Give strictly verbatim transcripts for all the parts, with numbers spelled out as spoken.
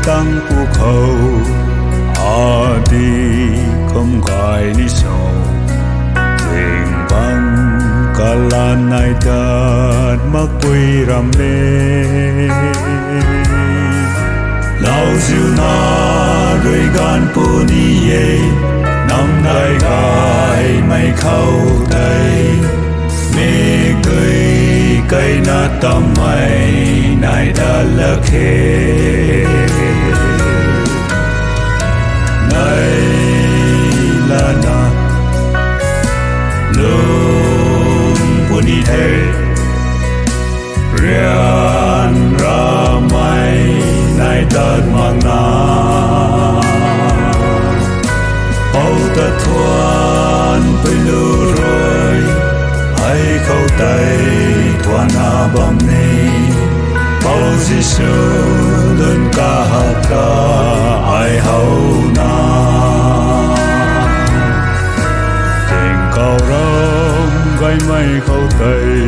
Tangpu khou adi kum gay ni so, ringbang kalan nai dat makpui ram e. Lauziuna rui ganv puni e, namdai gaymei khou tei, mikdui kaina tammei nai dat lak khe. Nai lana lung puni the, rian ramei nai dat makna, pou ta thuan pui lu rui, hei khou tei thuanna bam ni, Pou Jisu lun kahak ta ai howna. Tingkauh ram gaymei khou tei,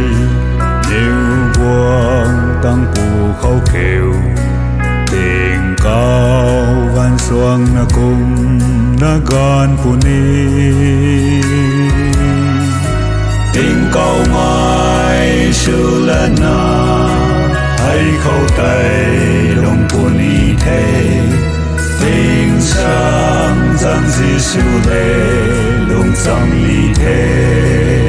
niw guang tangpu khou kiu, tingkauh ganv suangna kumna ganv puni. Tingkauh mai sw lana, hei khou tei lung puni the. Tingsaeng zaeng Jisu le lungcham ni the.